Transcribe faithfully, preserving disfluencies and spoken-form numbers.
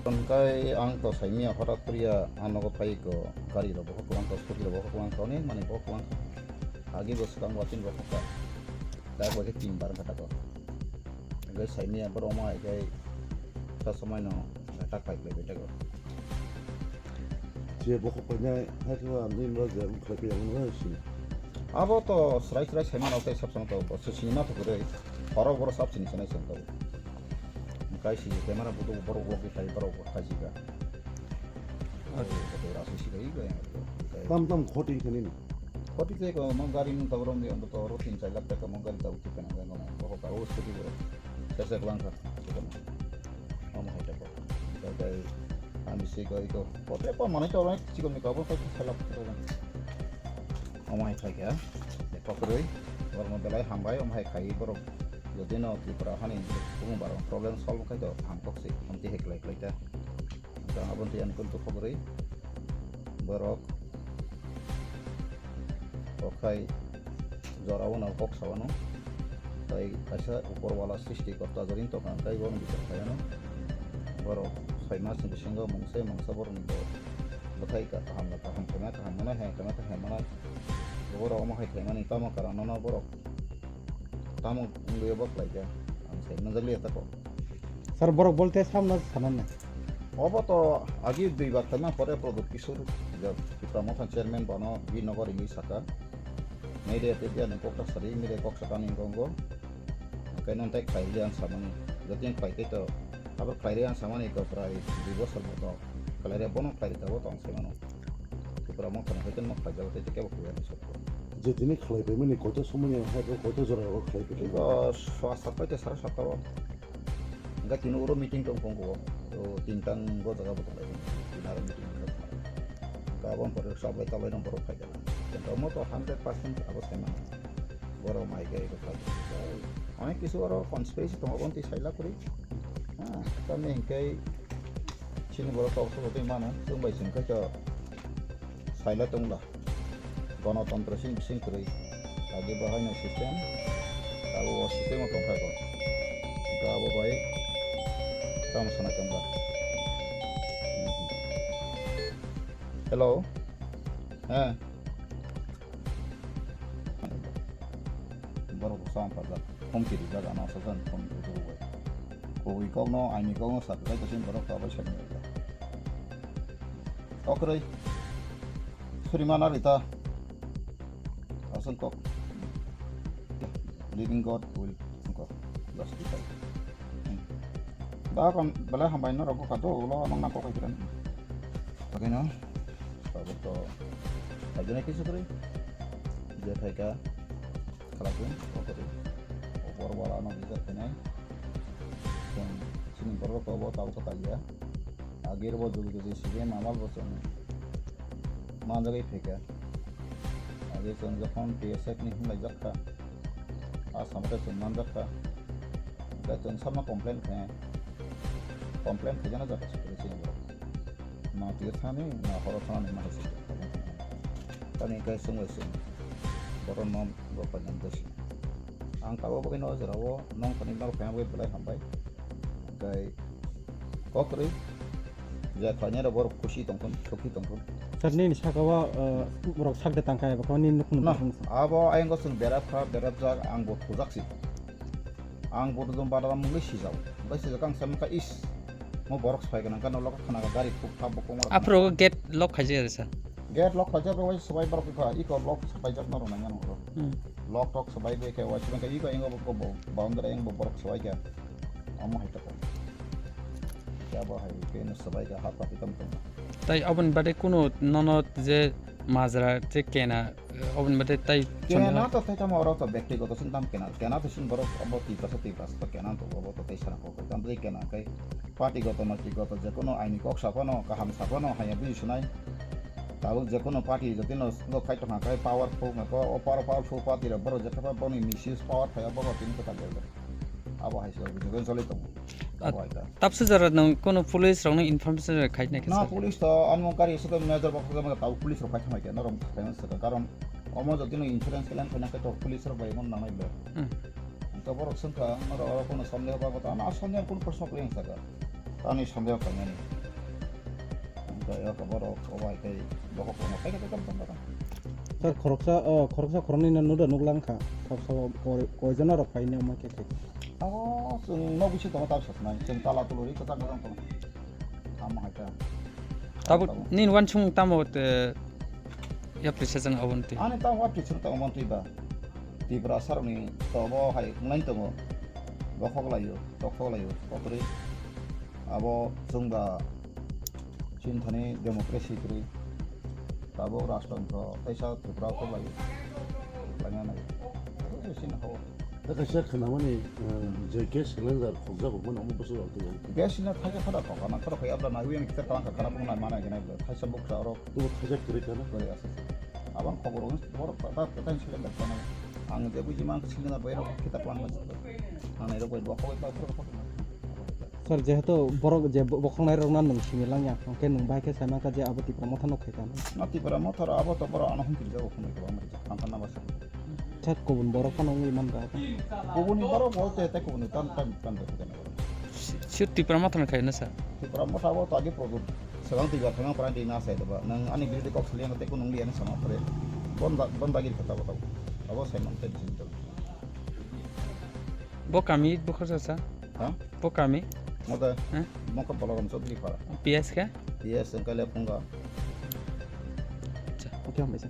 Tongkai ang to saimia hora kuria ang nogo phai ko gari rok bohok kwbang kha, scooty rok bohok kwbang kha, onek manwi bohok kwbang kha. Agi bo swkang watwi bohok kha. Khe tin bar kha tako. Hingke saimia borok ma hai khe sa somai no tak pai pai tako. Je bohok painai hai khe ang nini je khlai khe ang no sini. Abo to srai srai saimano tei sab samto bo se sini ma thok rei. Horo boro sab sini sanai samto. Kaisi camera budu borok vlog khai borok khai sika. Aro kotor asuk sika i gaya. Tam tam khoti khani ni. Khoti te ko mo gari nung tawrom di ondo to oro tin char lakh taka mo gari taw ti kana gaya mo. Ko ka o scooty boro. Sese kwlang kha. Omo hai tako. Kai ami si ko iko. Kote ko manai to rai chikon ni ko bo khai khala. Omo hai khai kha. Kokroi. Borok no belai hambai omo hai khai borok. Jodi no Tripura hani bumung barok problem solve khai to ham kok si. Hamti hai klai klai ta. Jang aboni twi ani kuntu khogorwi borok okhai jorao no kok sawano. Tai kaisa upor wala srishti korta jorin tongkha, tai bono bichar khlaiano. Borok soi mas ni bisingo mungsa mungsa borok ni bo bwthai kaham kaham khaima kaham manai hai khaima kaham manai. Borok omo hai khaimani tamo karon no borok tamo wngwi bo khlaikha ang sai manjakliya tako. Sir, borok bolte samno sananne. Obo to agi dui bar khaima pore Pradyot Kishore, je Tipra Motha chairman, bono binogo ringwi saka. Media te biya ni kok ta sari, media kok saka ni gongo. Kaino tai khlai liya ang samani. Jotini khlai tei to, abo khlai liya ang samani ko prai dui bosor moto. Khlai liya bono khlai liya bo tong sai mano. Tipra Motha ni hoite nok khlai jago tei kebo khlai liya ni sokko. Je tini khlai paimani koito somoni hai koito jora o khlai paimani. Iko swa sat pai te sara sat o. Hingke tini oro meeting tong tongo, o tintang go jaga bo tonglai tongo, tini aro meeting wngkha. Hingke aboni pore sabai tabai no borok phai kha. Hingke omo to hundred percent abo sai mano. Borok mai khe eko phai kha. Onek kisu oro conspiracy tongo, obo twi sai la kwrwi. Ha, tamni hingke chini borok kok sobo twi mano, chwng bai chwng khe to sai la tong la. Gonotontro sini bising kwrwi. Agi bo haino system. Abo o system o tongkha ko. Hingke abo bai tamo sana tongba. Hello. He. Borok bo sam pajak. Hum kiri jaga na sajan hum kiri bai. Kobui kok no, aini kok no sa pajak, kasin borok ka bai sa ni. Okroi. Suri mana rita. Asal kok. Living God will kok. Justify. Hmm. Da kon belai hambai no rok ka do ulo nang nang kok kiran. Bagino. Tabuk to. Kajana kisu kri. Je khaika. Khalakun. Okori. Opor wala no bijar khainai. Chwng chini borok rok bo tabuk kaliya. Agir bo jugi jugi C P M amal bo chwng manjagwi phaikha. Agir chwng jokhon T S F ni himlai jak kha, a samo tei chwng manjak kha. Hingke chwng sama complain khe, complain khaijana jaga se kwrwi chini borok. Na twi thani, na horo thani ma hai se. Tani kai chwng bai chwng. Borok no bo kainan dosi. Ang tabuk bagwi no jora o nong tani norok kaiya bagwi belai hambai. Hingke kok kwrwi. Ya khlainai rok borok khusi tongthun, sukhi tongthun. Sir, nini saka o, uh, borok sak de tangkha eba khe nini nukhung no, nukhung sa. Abo ayang o chwng berap kha, berap jak, ang bo thujak si. Ang bo dum badara mungwi sijao. Bai sijak ang sama kha is. Mo borok sai gana kano lok khana gari khuk thap bo kongor. Aphuru gate lock khaijak sir. Gate lock khaijak bai swbai borok kha iko lock swbai jak no rwnai ano. Hmm. Lock tok swbai bai khe wai swbai khe iko ingo bo boundary ang bo borok swbai kha. Amo hai ta. Khe abo hai khe no swbai kha hap hap itam tam. Tai aboni bade kuno nono je majra je kena, aboni bade tai kena songya to tai tamo oro to bektigoto sin tam kena. Kena to sin borok abo Tiprasa Tiprasa to kena to abo to tai sana kok tam je kena kai party goto no tigoto je kuno aini kok sapano kaham sapano haya bui sunai. Tabuk je kuno party jotino lo khai tongkha kai powerful na ko o power-, powerful party rok borok je kha boni misuse power phaya borok tini kota gel. Abo hai se obhijog choli tongo. Abo hai ta. Tapsa jora nwng kono police rokno information khai nai khe na sir? Police to amo gari se to major bokol jama ta police rok khai thangbai khe norok khai man saka karon omo jodi no insurance claim khai nang khe to police rok bai mon nangnai ble. Hmm. To borok sengkha norok oro kono sondeho ba ta na sondeho kono proshno kwrwi saka. Ani sondeho khai nani. Wngkha yak borok obo hai khe bokhok rokno khaikhe tei tongthok. Sir, khoroksa, o, khoroksa khoroknwi no nuda nuklang kha. Khoroksa o koi, koijon rok phaini omo khe khe. Abo chwng nok bisingo tongo ta bwswk nai. Chwng tala tulu ri kwchak kwchang tongo. Tamo hai khe. Tabuk nini wansukmung tamo te yapri sejang aboni twi? Ani tamo apri sejang tamo mantwi ba. Tiprasa rokni tobo hai wnglaini tongo. Bokhok laio, tokhok laio, kokrwi. Abo chwng ba chini thani democracy kwrwi. Tabuk rajtantro teisa Tripura kok lai. Laina nai. Abo chini hao. Da kaisa khnamani, eh, je gas cylinder khokjago mani omo bwswk rok twi. Gas cylinder thaisa khada khok, ana khada khok abla naiwi ang kita tangka khana phungnai mana gina thaisa buksa oro. Tubo thaisa kwrwi kana? Kwrwi asa. Abang khobor wng borok ta ta ta cylinder khana. Ang je buji mang cylinder bai rok kita plan ma. Ang nai rok bai bo khobor pa khobor. Sir, jehetu borok je bo-, bokhoknai rokno nwng simi langya, hwnkhe nwng bai khe sai mankha je abo Tipra Motha no khai kha. Na Tipra Motha ro abo to borok ano hwn kirjak khumui kwbangma rijak, tang tang nama sir. Sir, kubun borok phano wngwi man ba. Kubun ni borok bo te, te kubun ni tan, tan, tan, tan, tan. Si-, sir, Tipra Motha no khai na sir? Tipra Motha bo to agi problem. Swkang twi ba thangma pran twi na sai da ba. Nwng ani birude kok suli ang te kunung liya ni sama pore. Bon da, bon dagi kha ta ba ta. Abo sai man te bisin to. Bo kami, bo khorsa sa? Ha? Bo kami? Mode? Ha? Mokot Balaram Chaudhary Para. P S khe? P S wngkha le Phunga. Acha, okay, hambai sa.